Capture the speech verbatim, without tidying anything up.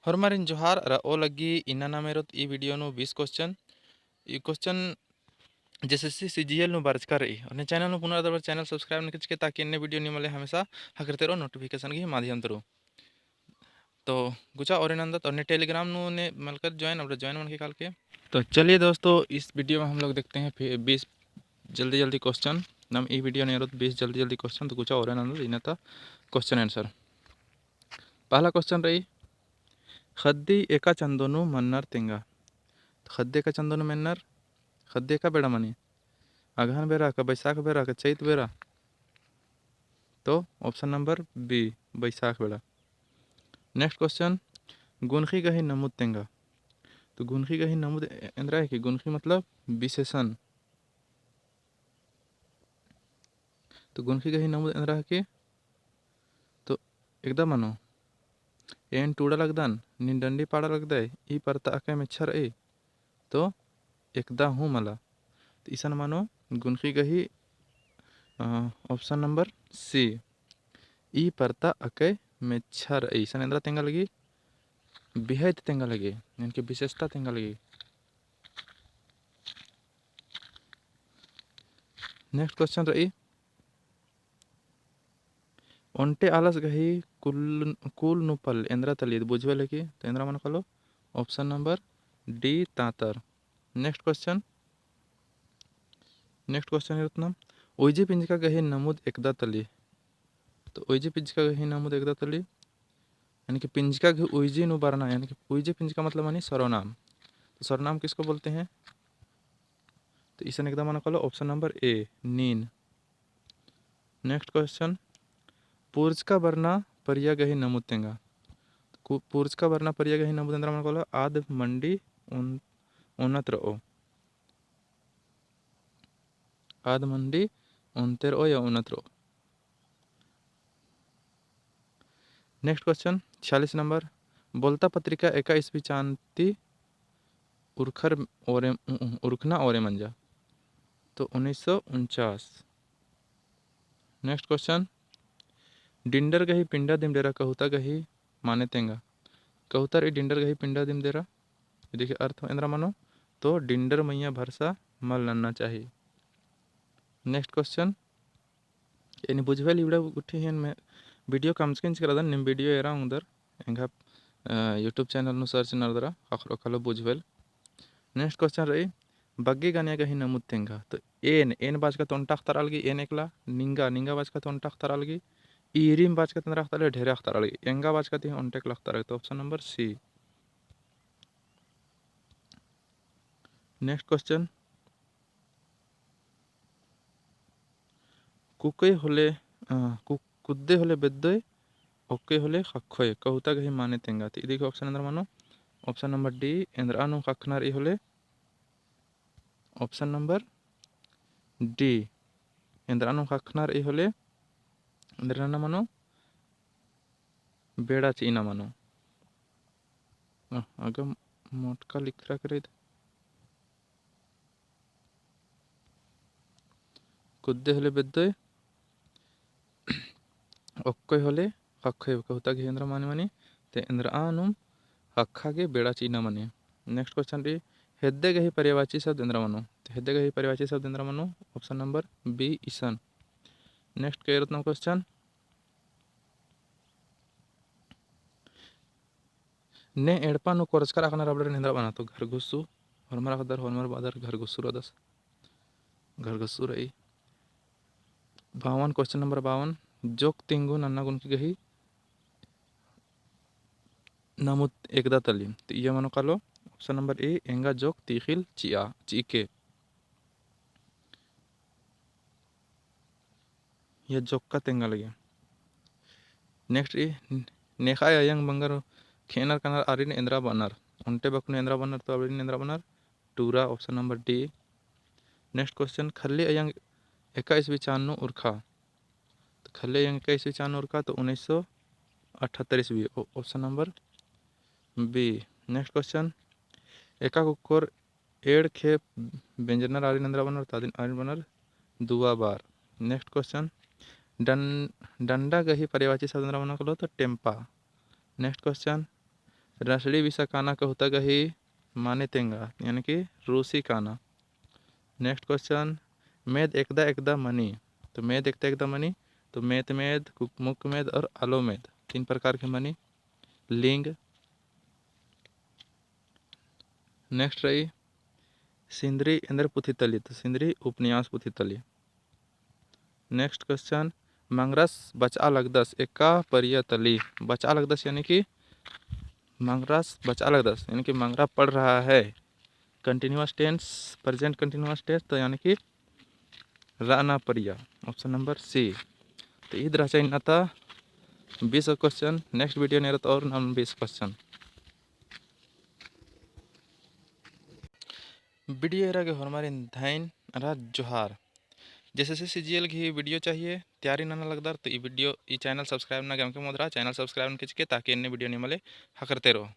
होरमारिन जोहार, अरा ओ लग्गी इन्ना नाम एरोत ई video नू बीस question। ई question JSSC CGL नू बरचका रई। और ने channel नू पुना रअदर channel subscribe नना चिचके, ताकि इन्ने video निमले हमेशा ख़क्खरते रओ notification गही माध्यम तरू। तो गुचा ओरे नन्दत और ने Telegram नू ने मलकर join, अब join मनके काल के। तो चलिए दोस्तों, इस video में हम लोग देखते हैं फिर बीस जल्दी जल्दी question। नम ई video नू एरोत बीस जल्दी जल्दी question। तो गुचा ओरे नन्दत इन्ना ता question answer। पहला question रई, ख़द्दी एका चंदो नू मन्नर तेंगा। तो ख़द्दी एका चंदो नू मन्नर, ख़द्दी एका बेड़ा मनी, अगहन बेड़ा का, बैसाख बेड़ा का, चैत बेड़ा? तो option number B, बैसाख बेड़ा। Next question, गुनख़ी गही नमुद तेंगा। तो गुनख़ी गही नमुद ए-, एन्दरा हिके? गुनख़ी मतलब विशेषण। तो गुनख़ी गही नमुद एन्दरा हिके? तो एकदा मनो, एन टूड़ा लगदन, नीन डंडी पाड़ा लगदय, ई परता अकय मेच्छा रई, तो एकदा हूँ मला। तो इसन मनो गुनख़ी गही, अ, option number C, ई परता अकय मेच्छा रई। इसन एन्दरा तेंगा लगी? बिहय ती तेंगा लगी, यानी कि विशेषता तेंगा लगी। Next question रई, ओन्टे आलस गही कुल, कुल नू पल एन्दरा तली? तो बुझबे लगी, तो एन्दरा मनो कालो? Option number D, तांतर। Next question, next question एरोत नम, उइजी पिंजका गही नमुद एकदा तली? तो उइजी पिंजका गही नमुद एकदा तली, यानी कि पिंजका गही उइजी नू बरना, यानी कि उइजी पिंजका मतलब मनी सर्वनाम। तो सर्वनाम किसको बोलते हैं? तो इसन एकदा मनो कालो, option number A, नीन। Next question, पुर्जका बरना परिया गही नमुद तेंगा। कु-, पुर्जका बरना परिया गही नमुद एन्दरा मनो कालो? आद मंडी ओन-, ओनत रओ। आद मंडी ओनते रओ या ओनत रओ। Next question, छियालीस number, बोलता पत्रिका एका ईस्वी चान ती उरखर ओरे, उ-, उ-, उरखना ओरे मंजा? तो उन्नीस सौ उनचास। Next question, डिंडर गही पिंडा दिम डेरा कहुता गही माने तेंगा? कहुता रई डिंडर गही पिंडा दिम डेरा, इदी गही अर्थ एन्दरा मनो? तो डिंडर मइय्याँ भरसा मल नन्ना चाही। Next question, एन बुझवेल इबड़ा गुट्ठी हेन में video कमचकिन चिकरादन, निम video एरा उंगदर, एंगा, अ, YouTube channel नू search नरदरा, ख़क्खरो कालो बुझवेल। Next question रई, बग्गे गनिया गही नमुद तेंगा। तो एन, एन बाचका ती ओन्टा अख़तारआ लगी, एन एकला, निंगा, निंगा बाचका ती ओन्टा अख़तारआ लगी, ईरिम बाचका ती एन्दरा अख़तारआ लगी, ढेरे अख़तारआ लगी, एंगा बाचका ती ओन्टे एकला अख़तारआ लगी। तो option number C। Next question, कुक्कय होले, अ, कु-, कुद्दे होले बेद्दोय, ओक्कय होले ख़क्खोय, कहुता गही माने तेंगा। तो इदी गही option एन्दरा मनो? Option number D, एन्दरा नू ख़क्खना रई होले, option number D, एन्दरा नू ख़क्खना रई होले, एन्दरा नना मनो? बेड़ा चिअना मनो। अ, अगा मोटका लिखरा करे। कुद्दे होले बेद्दोय, ओक्कोय होले ख़क्खोय, कहुता गही एन्दरा माने मनी, ते एन्दरा नुम ख़क्खा गे बेड़ा चिअना मनी। Next question रई, हेद्दे गही पर्यायवाची शब्द एन्दरा मनो? ते हेद्दे गही पर्यायवाची शब्द एन्दरा मनो? Option number B, इसन। Next के एरोत नम question, ने एड़पा नू कोरचकर अख़नर अबड़ारिन एन्दरा बअनर? तो घरघुसू, होरमर अख़दर, होरमर बअदर घरघुसू रअदस, घरघुसू रई। बावन, question number बावन, जोक तिंगु नन्ना गुनकी गही नमुद एकदा तली। तो इया मनो कालो, option number A, एंगा जोक तीख़िल चिआ, चिअके। या जोक्का तेंगा लगी। Next ई, नेख़ाय अयंग बंगर खेअनर कनर आरिन एन्दरा बअनर? ओन्टे बकनू एन्दरा बअनर, तो आरिन एन्दरा बअनर? टूरा, option number D। Next question, खल्ली अयंग एका ईस्वी चान नू उरखा? तो खल्ली अयंग एका ईस्वी चान नू उरखा, तो उन्नीस सौ अठहत्तर ईस्वी, ओ-, option number B। Next question, एका कुक्कोर एंड़ खेप बेंजरनर आरिन एन्दरा बअनर? तो आरिन बअनर दुआ बार। Next question, डं-, डंडा गही पर्यायवाची शब्द एन्दरा मनो कालो? तो टेम्पा। Next question, रसड़ी बिसा काना कहुता गही माने तेंगा, यानी कि रूसी काना। Next question, मेद एकदा एकदा मनी। तो मेद एकदा एकदा मनी, तो मेत मेद, कुक-, मुक मेद और अलो मेद, तीन प्रकार के मनी। लिंग। Next रही, सिंदरी एन्देर पुथी तली, तो सिंदरी उपन्यास पुथी तली। Next question, मंगरस बचआ लगदस एका परिया तली। बचआ लगदस यानी कि मंगरस बचआ लगदस, यानी कि मंगरा पढ़ रहा है। Continuous tense, present continuous tense, तो यानी कि रअना परिया, option number C। तो ईद रहचा इन्ना ता बीस question, next video नू एरोत और नाम बीस question। Video एरा गे होरमारिन धैन अरा जोहार। JSSC CGL गही video चाहिए, तैयारी नना लगदर, तो ई video, ई channel subscribe नना गे अमके मोदरा, channel subscribe नना गे चिके, ताकि एन्ने video निमले हकरते रओ।